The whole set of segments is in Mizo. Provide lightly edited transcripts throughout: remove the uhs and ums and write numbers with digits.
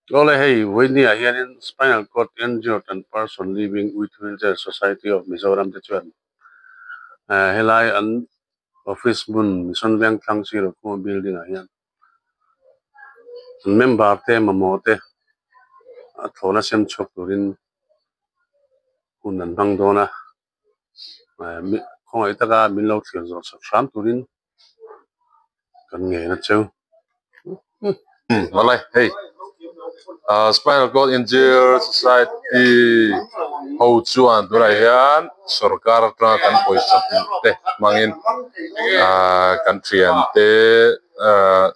Awle hei vawinia hianin spinal cord injured and person living with wheelchair society of Mizoram te chuan eh helai an office hmun Mission Vengthlang Sir Khuma building ah hian an member te mamawh te a thlawhna sem chhuak turin hun an hmang dawn a eh khawngaih taka min lo thlir zawh sak hram turin kan ngei na cheu. Malai hei ah spinal cord injury society ho chuan tunah hian sorkar atanga kan pawisa hmuh te hmangin ah kan thian te ah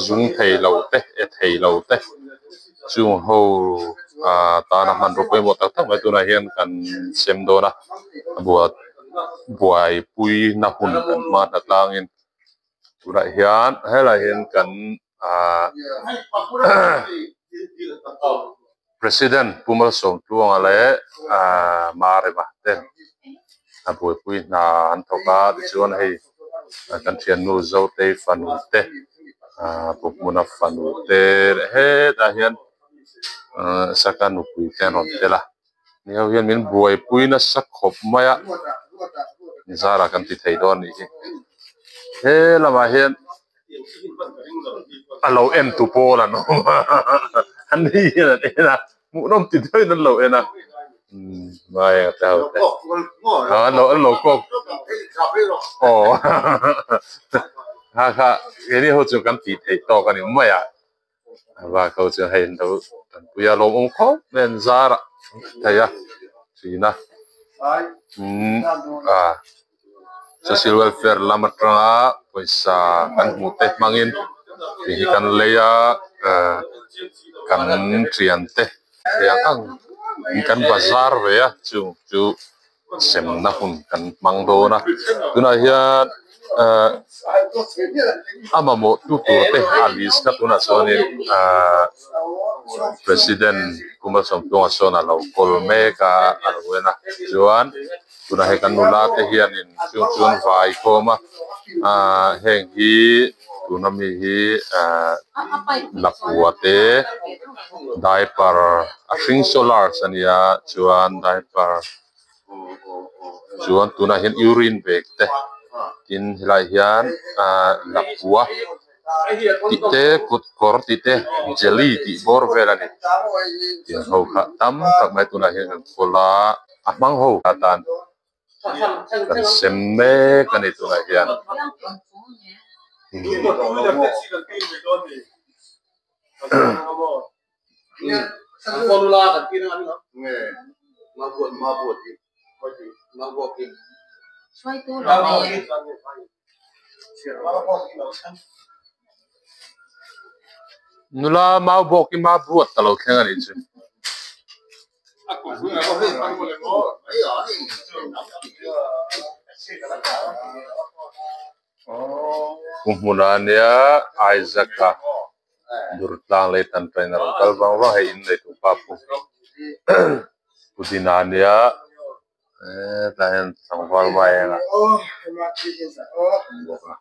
zung thei lo te e thei lo te chung ho ah tana hmanraw pawimawh tak tak mai tunah hian kan sem dawn a buat buaipui na hun kan hma hna tlangin tunah hian helaiah hian kan ah president Pu Malsawmtluanga leh ah Marema ten a buaipui hna an thawk a tichuan hei kan thiannu Zotei fanu te ah Pu Hmuna fanu te leh hetah hian ah Saka nupui te an rawn tel a. Ni ho hian min buaipui nasa khawp mai a zara kan ti thei dawn anih hi he lamah hian a lo en tu pawl an awm a an ni hian an en a hmuhnawm ti deuhin an lo en a umm mai ang te ho te an lo an lo kawk aw kha kha keini ho chu kan tih theih tawk a ni mai a. A bak ho chu hei an lo tanpui a lawmawm khawp mai an zar a thei a thin a umm a social welfare lam atanga pawisa kan hmuh te hmangin tih hi kan lei a eh kan thian te thei ang ang kan bazar ve a chung chu. Semna hun kan hmang dawn a tunah hian ehh a mamawh tu tur te a list kha tunah chuanin ehh president Pu Malsawmtluanga sawn a lo kawl mek a a lo en a chuan tunah hei kan nula te hianin chung chuan vai khawm a ahh heng hi tuna mi hi ehh lapua te diaper a hring solar ania chuan diaper chuan tunah hian urine bag te tin helaiah hian ahh lapua tih te kut kawr tih te jelly tih bawr vel a ni tiang ho kha tam tak mai tunah hian kan kawl a a hmang ho atan kan sem mek a ni tunah hian. Nula mau bawk i mau buat ta lo thleng a nih chu. Pu hmunah nia Isaac-a Durtlang lei tan tain a rawn kal vang vang hei in nei tupa pu pu Dina nia hetlai hian tlangval vai eng a bawk a.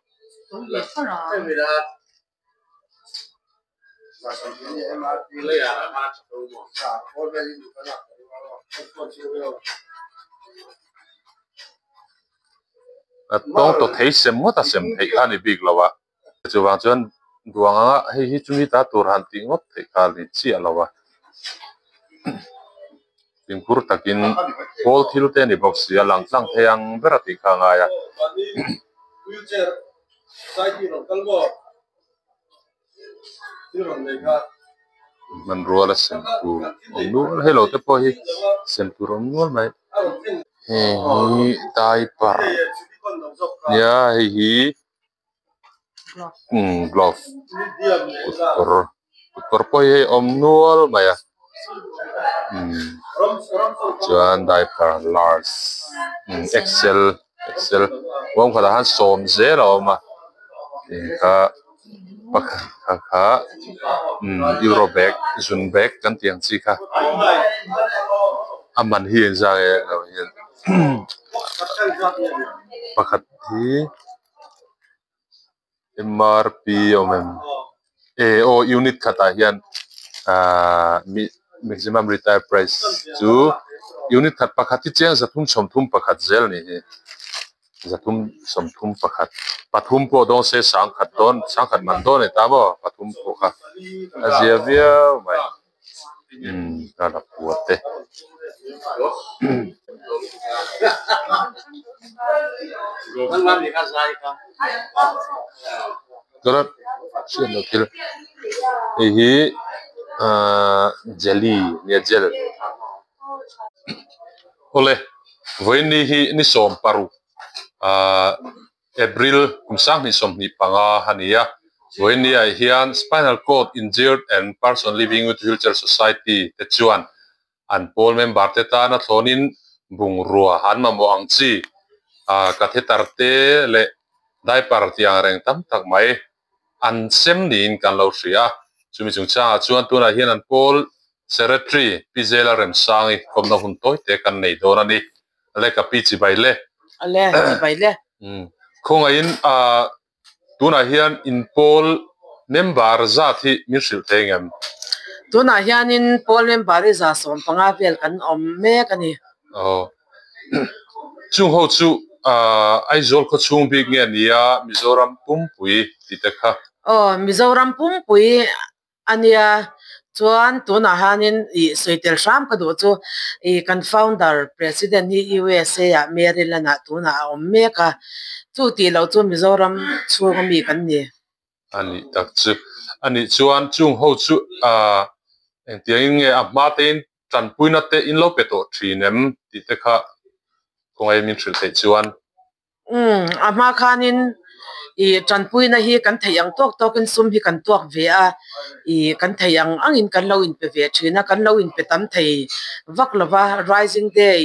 A tawng tawh thei sem ngawt a sem theih kha a ni bik lo a chuvang chuan duang anga hei hi chumi ta tur han tih ngawt theih kha a ni chiah lo a fimkhur takin pawl thil te a ni bawk si a lang tlang thei ang ber a tih kha a ngai a. Hmanrua la sem tur awm nual hei lo te pawh hi sem tur awm nual mai heng hi diaper nia hei hi umm glove kut kawr kut kawr pawh hi hei awm nual mai a umm chuan diaper large xl xl huang khatah khan sawm zel a awm a kha pakhat kha kha umm euro bag zun bag kan tih ang chi kha a man hi engzah nge lo hian pakhat hi mrp awm em e aw unit khatah hian. Ahh maximum retail price chu unit khat pakhat hi chiang 331 zel a nih hi 331 pathum pawh dawn se sangkhat dawn sangkhat man dawn a ni ta maw pathum pawh kha a zia viau mai umm a la pua te. Hei hi ahh jelly nia gel awle vawiin hi ni 16 ahh April kum 2025 a ni a vawiin ni ah hian spinal cord injured and person living with wheelchair society te chuan an pawl member te tana thlawnin bungrua an mamawh ang chi ah catheter te leh diaper tih ang reng tam tak mai an sem niin kan lo hria a chumi chungchangah chuan tunah hian an pawl secretary Pi Zela Remsangi kawmna hun tawi te kan nei dawn a ni le ka pi chibai le Ale chibai le khawngaihin ah Tunah hian in pawl member zat hi min hrilh thei ngem? Tunah hianin pawl member hi 150 vel kan awm mek a ni. Aw. Chung ho chu Aizawl khaw chhung bik nge nia Mizoram pumpui tih te kha? Aw, Mizoram pumpui A nia, chuan tunah hianin ih sawi tel hram ka duh chu ih kan founder president hi USA ah Maryland ah tunah a awm mek a, chu tih loh chu Mizoram chhunga mi kan ni. A nih tak chu. A nih chuan chung ho chu ah engtiangin nge a hma tein tanpuina te in lo pe tawh thin em tih te kha khawngaih min hrilh theih chuan. Umm, a hma khanin ih tanpuina hi kan theih ang tawk tawkin sum hi kan tuak ve a, ih kan theih ang angin kan lo inpe ve thin a, kan lo inpe tam thei vak lo va, Rising Day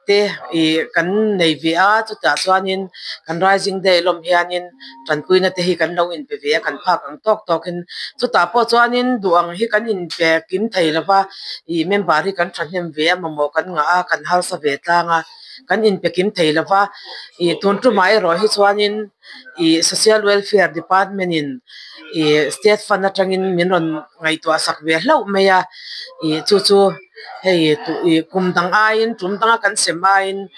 te ih kan nei ve a, chutah chuanin kan Rising Day lawm hianin tanpuina te hi kan lo inpe ve a, kan phak ang tawk tawkin chutah pawh chuanin duh ang hi kan inpe kim thei lo va, ih member hi kan thahnem ve a, mamawh kan ngah a, kan harsa ve tlang a. kan inpe kim thei lo va, ih tun tumah erawh hi chuanin ih social welfare department in ih state fund atangin min rawn ngaihtuah sak ve hlauh mai a, ih chu chu hei ih kum dang aiin tum danga kan sem aiin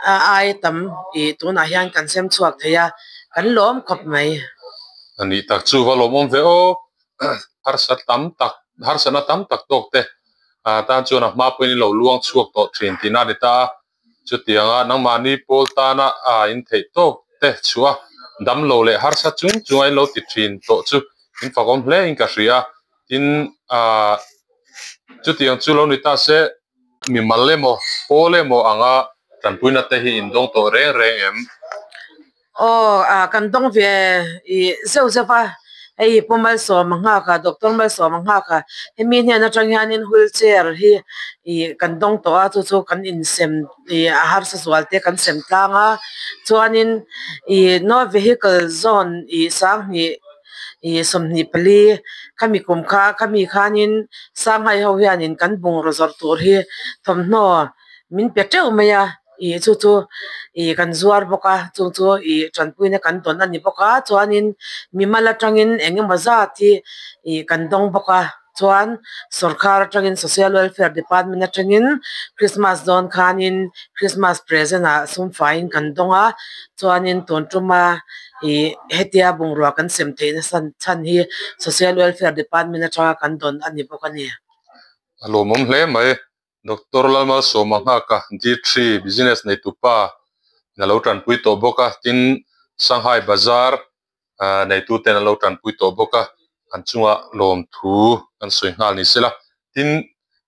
a ai tam ih tunah hian kan sem chhuak thei a, kan lawm khawp mai. A nih tak chu va lawmawm ve aw, harsa tam tak harsatna tam tak tawk te ah tan chuan a hma pawhin i lo luang chhuak tawh thin tihna a ni ta a, chutianga nangmahni pawl tana ah in theih tawk te chhuah a damlo leh harsa chung chunga in lo ti thin tawh chu in fakawm hle in ka hria a, tin ah chutiang chu lo ni ta se mimal emaw pawl emaw anga tanpuina te hi in dawng tawh reng reng em? Aw ah kan dawng ve ih zeuh zeuh a, hei Pu Malsawma nghak a, Doctor Malsawma nghak a, hemi hnen atang hianin wheelchair hi ih kan dawng tawh a, chu chu kan insem ih a harsa zual te kan sem tlang a, chuanin ih no vehicle zone ih sanghnih ih 24 khami kum kha khami khanin Sanghai ho hianin kan bungraw zawrh tur hi thawmhnaw min pe teuh mai a. Ih chu chu ih kan zuar bawk a chung chu ih tanpuina kan dawn a ni bawk a chuanin mimal atangin eng emaw zat hi ih kan dawng bawk a chuan sawrkar atangin social welfare department atangin christmas dawn khanin christmas present ah sum faiin kan dawng a chuanin tun tuma ih hetia bungrua kan sem theihna chhan hi social welfare department atanga kan dawn a ni bawk a ni. A lawmawm hle mai. Doctor Lalmalsawma nghaka D3 business neitupa in a lo tanpui tawh bawk a, tin Shanghai Bazar neitu ten an lo tanpui tawh bawk a, an chungah lawmthu kan sawi nghal ni sela. Tin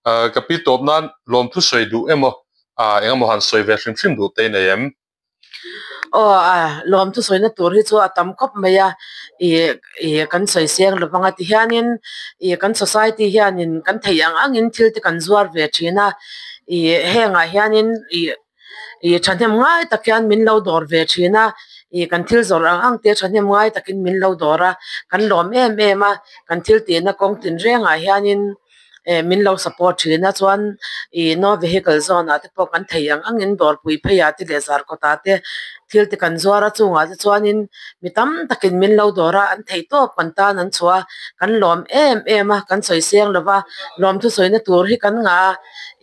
ka pi tawp nan lawmthu sawi duh emaw eng emaw han sawi ve hrim hrim duh te i nei em? Aw a lawmthu sawina tur hi chu a tam khawp mai a ih ih kan sawi seng lo vang a tihianin ih kan society hianin kan theih ang angin thil te kan zuar ve thin a ih hengah hianin ih ih thahnem ngai tak hian min lo dawr ve thin a ih kan thil zawrh ang ang te thahnem ngai takin min lo dawr a kan lawm em em a kan thil tihna kawng tinrengah hianin. eh min lo support thin a chuan ih no vehicle zone ah te pawh kan thei ang angin dawrpui phei ah te leh zarkawt ah te. Thil te kan zuar a chungah te chuanin mi tam takin min lo dawr a an theih tawp kan tan an chhuah a kan lawm em em a kan sawi seng lo va lawmthu sawina tur hi kan ngah a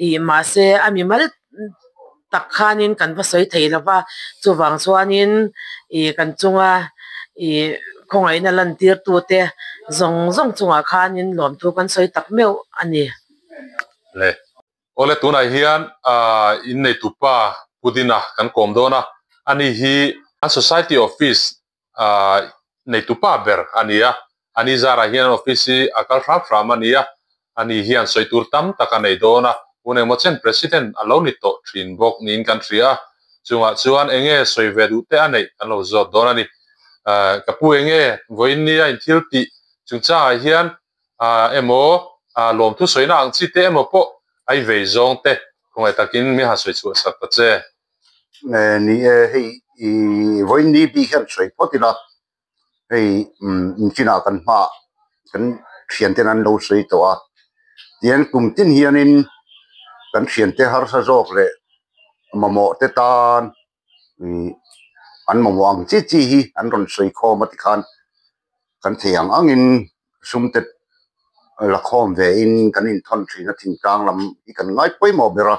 ih mahse a mimal tak khanin kan va sawi thei lo va chuvang chuanin ih kan chunga ih khawngaihna lan tir tu te zawng zawng chungah khanin lawmthu kan sawi tak meuh a ni. Le. Awle tunah hian inneitupa Pu Dina kan kawm dawn a, ani hi an society office neitupa ber a ni a, ani zarah hian an office hi a kal hram hram a ni a, ani hian sawi tur tam tak a nei dawn a, hun engmaw chen President a lo ni tawh thin bawk niin kan hria a, chungah chuan enge sawi ve duh te a neih kan lo zawt dawn a ni. Ka pu enge vawiin nia inthil tih chungchangah hian emaw lawmthu sawina ang chi te emaw pawh a i vei zawng te khawngaih takin mi han sawi chhuah sak ta che. Ni e, hei i vawiin ni bik hian sawi phawt ila, hei inchinah kan hmaah kan thianten an lo sawi tawh a, tihian kum tin hianin kan thiante harsa zawk leh mamawh te tan an mamawh ang chi chi hi an rawn sawi khawm a tikhan kan thei ang angin sum te la khawm ve in kan inthawn thin a thingtlang lam hi kan ngai pawimawh ber a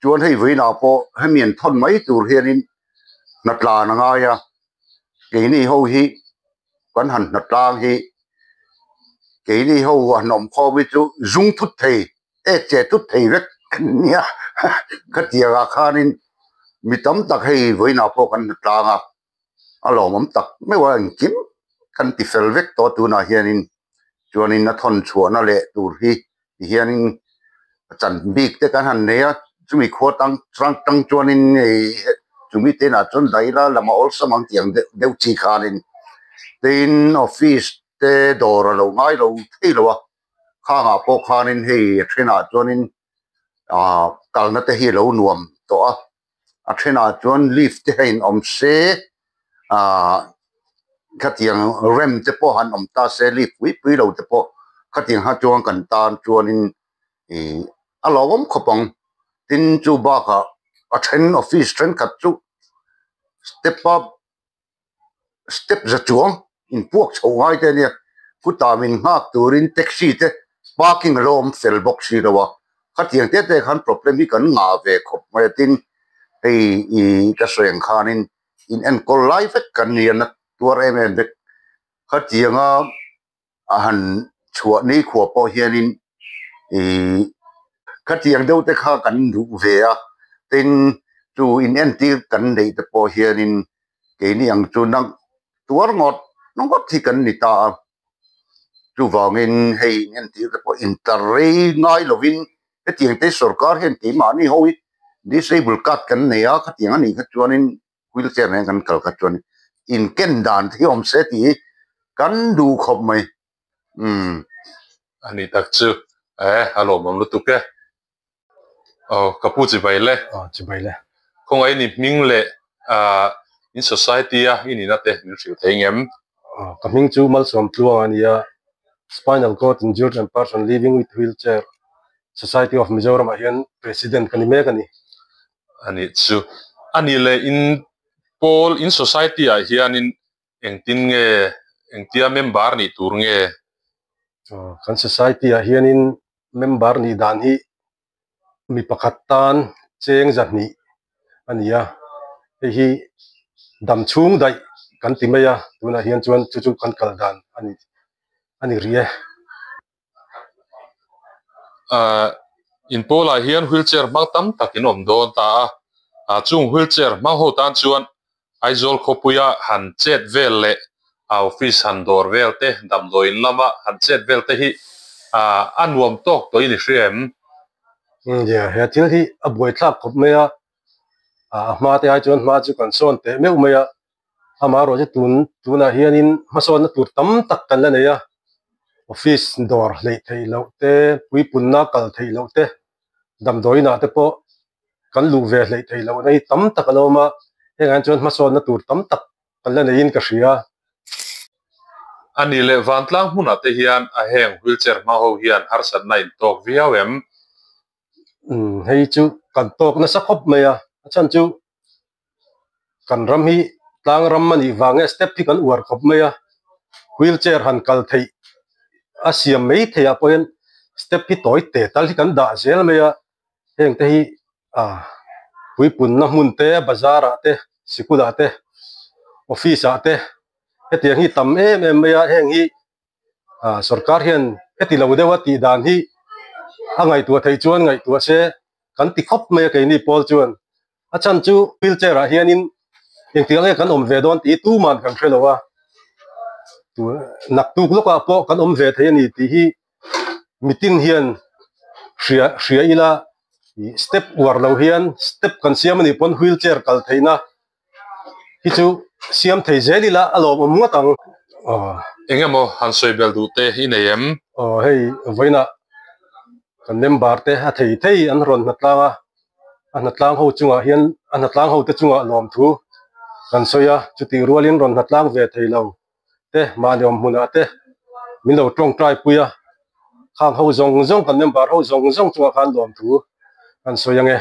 chuan hei vawiinah pawh hemi an thawn mai tur hianin hnatlan a ngai a keini ho hi kan han hnatlang hi keini ho han awm khawm hi chu zung thut thei ek che tut thei vek nia khatiangah khanin mi tam tak hei vawiinah pawh kan hmu tlang a a lawmawm tak meuh a engkim kan ti fel vek tawh a tunah hianin chuanin a thawn chhuahna leh tur hi tihianin chan bik te kan han nei a chumi khua tang tang chuanin hei chumi te inah chuan daih ila lam a awlsam ang tih ang deuh deuh chi khanin tin office te dawr a lo ngai lo thei lo a. Khangah pawh khanin hei a thenah chuanin aah kalna te hi a lo nuam tawh a, a thenah chuan lift te hi a inawm se aah khatiang rem te pawh han awm ta se lift pui pui lo te pawh khatiang kha chuan kan tan chuanin ih a lawmawm khawp ang tin chu bakah a then office thenkhat chu step a. step za chuang inpuak chho ngai te ania khutah min nghak turin taxi te parking a lo awm fel bawk si lo a khatiang te te khan problem hi kan ngah ve khawp mai a tin hei ih ka sawi ang khanin in enkawl lai vek kan ni a na tuar em em vek khatianga a han chhuah ni khuah pawh hianin ih khatiang deuh te kha kan duh ve a tin chu in entir kan neih te pawh hianin keini ang chu nang tuar ngawt ngawt hi kan ni ta a chuvangin hei in entir te pawh intlar rei ngai lovin hetiang te sorkar hian keimahni ho hi disable card kan nei a khatiang anih kha chuanin wheelchair nen kan kal kha chuan in ken dan te hi awm se tih hi kan duh khawp mai umm. Ani tak chu e a lawmawm lutuk e. Aw ka pu chibai le. Aw chibai le. Khawngaih ni hming leh ah in society a i nihna te min hrilh thei ngem? Aw ka hming chu Malsawm Tluang a nia Spinal Cord Injured and Person Living with Wheelchair Society of Mizoram ah hian President ka ni mek a ni. A nih chu. A nih leh in pawl, in society ah hianin engtin nge, engtia member nih tur nge? Aw, kan society ah hianin member nih dan hi mi pakhat tan cheng zahnih a ni a, hei hi dam chhung daih kan ti mai a, tunah hian chuan chu chu kan kal dan a ni a ni rih e. In pawlah hian wheelchair hmang tam tak in awm dawn ta a, chung wheelchair hmang ho tan chuan Aizawl khawpuia han chet vel leh a office han dawr vel te, damdawiin lama han chet vel te hi a nuam tawk tawh in i hria em? Nia, he thil hi a buaithlak khawp mai a, a hma te ai chuan hma chu kan sawn teh meuh mai a, Amaherawhchu tun tunah hianin hmasawnna tur tam tak kan la nei a, office dawr hleih theih loh te, puipunna kal theih loh te, damdawiinah te pawh kan luh ve hleih theih lohna hi tam tak a lo awm a, hengah hian chuan hmasawnna tur tam tak kan la neiin ka hria. A nih leh vantlang hmunah te hian a heng wheelchair hma ho hian harsatna in tawk viau em? Hei chu kan tawk nasa khawp mai a, a chhan chu. Kan ram hi tlang ram a nih vang nge step hi kan uar khawp mai a, wheel chair han kal theih a siam mai theih ah pawh hian step hi tawi te tal hi kan dah zel mai a, heng te hi ah puipunna hmun te bazar ah te sikul ah te office ah te hetiang hi tam em em mai a heng hi ah sorkar hian heti lo deuh a tih dan hi a ngaihtuah theih chuan ngaihtuah se kan ti khawp mai a keini pawl chuan a chhan chu wheelchair ah hianin engtik ang nge kan awm ve dawn tih hi tuman kan hre lo a naktuk lawkah pawh kan awm ve thei a ni tih hi mitin hian hria hria ila ih step uar lo hian step kan siam a nih pawn wheelchair kal theihna hi chu siam thei zel ila a lawmawm ngawt ang aw. Eng emaw han sawi bel duh te i nei em? Aw hei vawiinah kan member te a thei thei an rawn hnatlang a, a hnatlang ho chungah hian a hnatlang ho te chungah lawmthu kan sawi a, chutih rualin rawn hnatlang ve thei lo te mahni awm hmunah te min lo tawngtai pui a, khang ho zawng zawng kan member ho zawng zawng chungah khan lawmthu kan sawi ange.